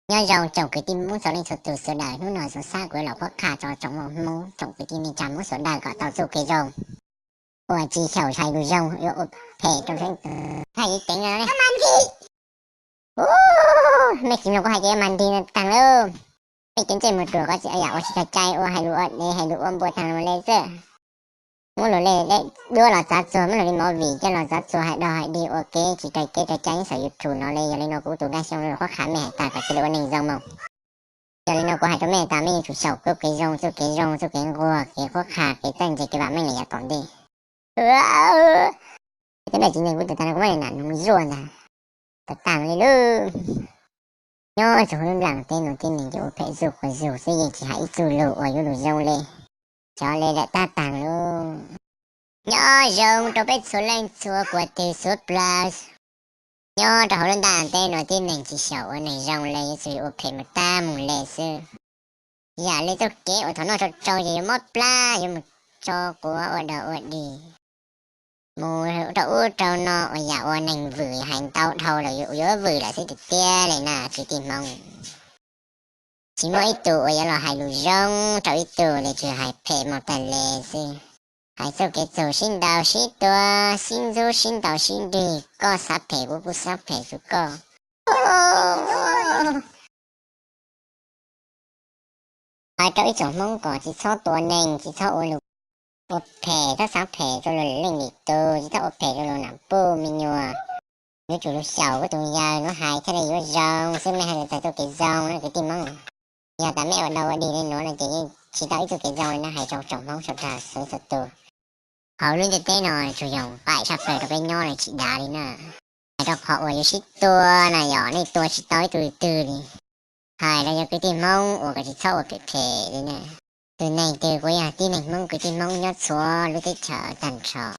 Nyob zoo tsoom kwv tij Hmoob txhua leej txhua tus sawv daws, hnub no zoo xab kuv los qhuab qha tso tsoom Hmoob, tsoom kwv tij neej tsa Hmoob sawv daws kom tau txuj kev zoo, ua tsis xyaum hais lus zoo yuav ua phem rau sab tag ib teev no. Mej tsis mloog kuv hais ces mas nti tag lauj. Mej cev ntsej muag ruam, koj tsis yam ua tsis txhais cai, ua hais lus ua dev, hais lus ua npua tag luag li xwb. Muab luag li duab los txav txuag, muab luag li movie coj los txav txuag, hais dog hais dig ua kev tsis raws kev raws cai nyob saum YouTube no li. Yog li no kuv tus Nkaj Xyooj los qhuab qha mej hais tag kom cia li ua neeg zoo mus. Yog li no kuv hais rau mej tas mej yuav tsum xyaum kuv kev zoo, txuj kev zoo, txuj kev nquag, kev qhuab qha, kev txawj ntse, kev vam meej li yav tom ntej. Tej npaj tsis ntseeg kuv tus tas no kuv muab li nam noog zuaj ntag. Tag tag li lub. Nyob rau hauv lub nplaj teb no tib neeg ces ua phem zuj quas zug xwb, yeej tsis hais ib txuj lus uas yuav lus zoo li. Xyov li lawm, tag tag lauj. Nyob zoo rau peb txhua leej txhua kuv tus txhua plaws. Nyob rau hauv lub nplaj teb no tib neeg tsis xyaum ua neeg zoo li, yuav tsum ua phem mus tag mus li xwb. Yam li txoj kev uas thaum noj tsau tsau ces yuav mob plab, yuav mus tso quav ua dog ua dig, mus rau ub rau no, ua yam ua neeg vwm, hais ntau dhau lawm yuav vwm lawm xwb tiag tiag li na kwv tij Hmoob. Tsis muaj ib tug uas yuav los hais lus zoo rau ib tug li, tsuas hais phem mus tas li xwb. Hais txuj kev txug sib ntaus sib tua, sib ntxub sib ntaus sib nrig, koj xav phem kuv kuj xav phem rau koj. Hais rau ib tsoom Hmoob kom tsis txhob tua neeg, tsis txhob ua lus, ua phem, txhob xav phem rau luag leej lwm tus, tsis txhob ua phem rau luag nam puj me nyuam. Yuav tsum lug xyaum kuv tus yawg nuav hais thiaj li yuav zoo xwb, mej hais lug txog txuj kev zoo no kwv tij Hmoob. Yog tas mej ua dog ua dig li nuav no ces yeej tsis tau ib txuj kev zoo li no, hais rau tsoom Hmoob sawv daws txhua txhua tus. Hauv lub ntiaj teb no tsuas yog qaim tshaj plaws rau peb nyob li, tsis dav li na. Hais rau qhov uas yuav sib tua na yog nej tua tsis tau ib tug twg li. Hais rau yog kwv tij Hmoob uas kom tsis txhob ua phem phem li na. Tus neeg twg kuj yog tib neeg Hmoob, kwv tij Hmoob nyob txhua lub teb chaws tag nrho.